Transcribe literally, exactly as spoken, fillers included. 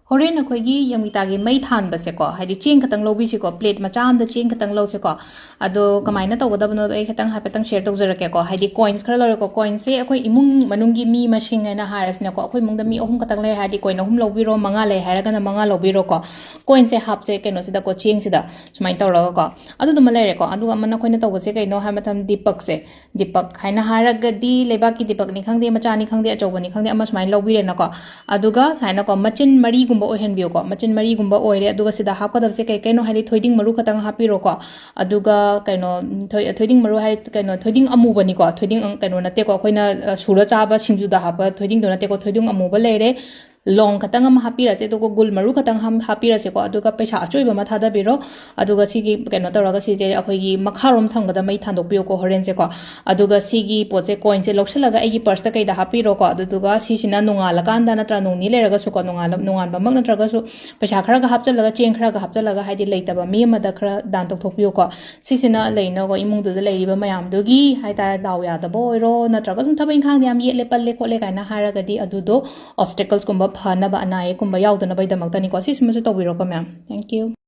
ꯍꯣꯔꯦꯟ ꯑꯩꯈꯣꯏꯒꯤ ꯌꯪꯕꯤꯇꯥꯒꯤ ꯃꯩ ꯊꯥꯟꯕꯁꯦꯀꯣ, ꯍꯥꯏꯗꯤ ꯆꯦꯡ ꯈꯛꯇꯪ ꯂꯧꯕꯤꯁꯤꯀꯣ, ꯄ꯭ꯂꯦꯠ ꯃꯆꯥ ꯑꯃꯗ ꯆꯦꯡ ꯈꯛꯇꯪ ꯂꯧꯁꯤꯀꯣ꯫ ꯑꯗꯣ ꯀꯃꯥꯏꯅ ꯇꯧꯒꯗꯕꯅꯣꯗꯣ ꯑꯩ ꯈꯤꯇꯪ ꯍꯥꯏꯐꯦꯠꯇꯪ ꯁꯤꯌꯔ ꯇꯧꯖꯔꯛꯀꯦꯀꯣ꯫ ꯍꯥꯏꯗꯤ ꯀꯣꯏꯟꯁ ꯈꯔ ꯂꯧꯔꯦꯀꯣ, ꯀꯣꯏꯟꯁꯁꯦ ꯑꯩꯈꯣꯏ ꯏꯃꯨꯡ ꯃꯅꯨꯡꯒꯤ ꯃꯤ ꯃꯁꯤꯡ ꯍꯥꯏꯅ ꯍꯥꯏꯔꯁꯤꯅꯦꯀꯣ, ꯑꯩꯈꯣꯏ ꯏꯃꯨꯡꯗ ꯃꯤ ꯑꯍꯨꯝ ꯈꯛꯇꯪ ꯂꯩ ꯍꯥꯏꯔꯗꯤ ꯀꯣꯏꯟ ꯑꯍꯨꯝ ꯂꯧꯕꯤꯔꯣ, ꯃꯉꯥ ꯂꯩ ꯍꯥꯏꯔꯒꯅ ꯃꯉꯥ ꯂꯧꯕꯤꯔꯣꯀꯣ꯫ ꯀꯣꯏꯟꯁꯦ ꯍꯥꯞꯁꯦ ꯀꯩꯅꯣꯁꯤꯗꯀꯣ, ꯆꯦꯡꯁꯤꯗ ꯁꯨꯃꯥꯏꯅ ꯇꯧꯔꯒꯀꯣ꯫ ꯑꯗꯨꯗꯨꯃ ꯂꯩꯔꯦꯀꯣ꯫ ꯑꯗꯨꯒ ꯑꯃꯅ ꯑꯩꯈꯣꯏꯅ ꯇꯧꯕꯁꯦ ꯀꯩꯅꯣ ꯍꯥꯏꯕ ꯃꯇꯝꯗ ꯗꯤꯄꯛꯁꯦ, ꯗꯤꯄꯛ ꯍꯥꯏꯅ ꯍꯥꯏꯔꯒꯗꯤ ꯂꯩꯕꯥꯛꯀꯤ ꯗꯤꯄꯛꯅꯤ ꯈꯪꯗꯦ, ꯃꯆꯥꯅꯤ ꯈꯪꯗꯦ, ꯑꯆꯧꯕꯅꯤ ꯈꯪꯗꯦ, ꯑꯃ ꯁꯨꯃꯥꯏꯅ ꯂꯧꯕꯤꯔꯦꯅꯀꯣ꯫ ꯑꯗꯨꯒ ꯁꯨꯃꯥꯏꯅꯀꯣ, ꯃꯆꯤꯟ ꯃꯔꯤꯒꯨꯝꯕ ꯑꯣꯏꯍꯟꯕꯤꯌꯨꯀꯣ꯫ ꯃꯆꯤꯟ ꯃꯔꯤꯒꯨꯝꯕ ꯑꯣꯏꯔꯦ꯫ ꯑꯗꯨꯒ ꯁꯤꯗ ꯍꯥꯞꯀꯗꯕꯁꯦ ꯀꯩ ꯀꯩꯅꯣ ꯍꯥꯏꯗꯤ ꯊꯣꯏꯗꯤꯡ ꯃꯔꯨ ꯈꯛꯇꯪ ꯍꯥꯞꯄꯤꯔꯣꯀꯣ꯫ ꯑꯗꯨꯒ ꯀꯩꯅꯣ, ꯊꯣꯏ-, ꯊꯣꯏꯗꯤꯡ ꯃꯔꯨ ꯍꯥꯏ, ꯀꯩꯅꯣ, ꯊꯣꯏꯗꯤꯡ ꯑꯃꯨꯕꯅꯤꯀꯣ, ꯊꯣꯏꯗꯤꯡ ꯑꯪ-, ꯀꯩꯅꯣ ꯅꯠꯇꯦꯀꯣ, ꯑꯩꯈꯣꯏꯅ, ꯑ, ꯁꯨꯔ ꯆꯥꯕ ꯁꯤꯡꯖꯨꯗ ꯍꯥꯞꯄ ꯊꯣꯏꯗꯤꯡꯗꯣ ꯅꯠꯇꯦꯀꯣ, ꯊꯣꯏꯗꯤꯡ ꯑꯃꯨꯕ ꯂꯩꯔꯦ꯫ ꯂꯣꯡ ꯈꯛꯇꯪ ꯑꯃ ꯍꯥꯞꯄꯤꯔꯁꯦ, ꯑꯗꯨꯒ ꯒꯨꯜ ꯃꯔꯨ ꯈꯛꯇꯪ ꯍꯥꯞ-, ꯍꯥꯞꯄꯤꯔꯁꯦꯀꯣ꯫ ꯑꯗꯨꯒ ꯄꯩꯁꯥ ꯑꯆꯣꯏꯕ ꯑꯃ ꯊꯥꯗꯕꯤꯔꯣ꯫ ꯑꯗꯨꯒ ꯁꯤꯒꯤ ꯀꯩꯅꯣ ꯇꯧꯔꯒ ꯁꯤꯁꯦ ꯑꯩꯈꯣꯏꯒꯤ ꯃꯈꯥꯔꯣꯝ ꯊꯪꯕꯗ ꯃꯩ ꯊꯥꯟꯗꯣꯛꯄꯤꯌꯨꯀꯣ ꯍꯣꯔꯦꯟꯁꯦꯀꯣ꯫ ꯑꯗꯨꯒ ꯁꯤꯒꯤ ꯄꯣꯠꯁꯦ, ꯀꯣꯏꯟꯁꯦ ꯂꯧꯁꯤꯜꯂꯒ ꯑꯩꯒꯤ ꯄꯔꯁꯇ ꯀꯩꯗ ꯍꯥꯞꯄꯤꯔꯣꯀꯣ꯫ ꯑꯗꯨꯗꯨꯒ ꯁꯤꯁꯤꯅ ꯅꯣꯡꯉꯥꯜꯂꯀꯥꯟꯗ ꯅꯠꯇ꯭ꯔ ꯅꯣꯡ ꯅꯤꯅꯤ ꯂꯩꯔꯒꯁꯨꯀꯣ, ꯅꯣꯡꯉꯥꯜꯂ-, ꯅꯣꯡꯉꯥꯟꯕꯃꯛ ꯅꯠꯇ꯭ꯔꯒꯁꯨ ꯄꯩꯁꯥ ꯈꯔꯒ ꯍꯥꯞꯆꯤꯜꯂꯒ, ꯆꯦꯡ ꯈꯔꯒ ꯍꯥꯞꯆꯤꯜꯂꯒ, ꯍꯥꯏꯗꯤ ꯂꯩꯇꯕ ꯃꯤ ꯑꯃꯗ ꯈꯔ ꯗꯥꯟ ꯇꯧꯊꯣꯛꯄꯤꯌꯨꯀꯣ꯫ ꯁꯤꯁꯤꯅ ꯂꯩꯅꯀꯣ, ꯏꯃꯨꯡꯗꯨꯗ ꯂꯩꯔꯤꯕ ꯃꯌꯥꯝꯗꯨꯒꯤ ꯍꯥꯏꯇꯥꯔꯦ, ꯗꯥꯎ ꯌꯥꯗꯕ ꯑꯣꯏꯔꯣ, ꯅꯠꯇ꯭ꯔꯒ ꯁꯨꯝ ꯊꯕꯛ ꯏꯪꯈꯥꯡꯗ ꯌꯥꯝ ꯌꯦꯠꯂꯦ, ꯄꯜꯂꯦ, ꯈꯣꯠꯂꯦ ꯀꯥꯏꯅ ꯍꯥꯏꯔꯒꯗꯤ, ꯑꯗꯨꯗꯣ ꯑꯣꯕꯁꯇꯦꯀꯜꯁꯀꯨꯝꯕ ꯐꯅꯕ, ꯑꯅꯥ ꯑꯌꯦꯛꯀꯨꯝꯕ ꯌꯥꯎꯗꯅꯕꯒꯤꯗꯃꯛꯇꯅꯤꯀꯣ꯫ ꯁꯤꯁꯤꯃꯁꯨ ꯇꯧꯕꯤꯔꯣꯀꯣ, ꯃꯌꯥꯝ꯫ Thank you.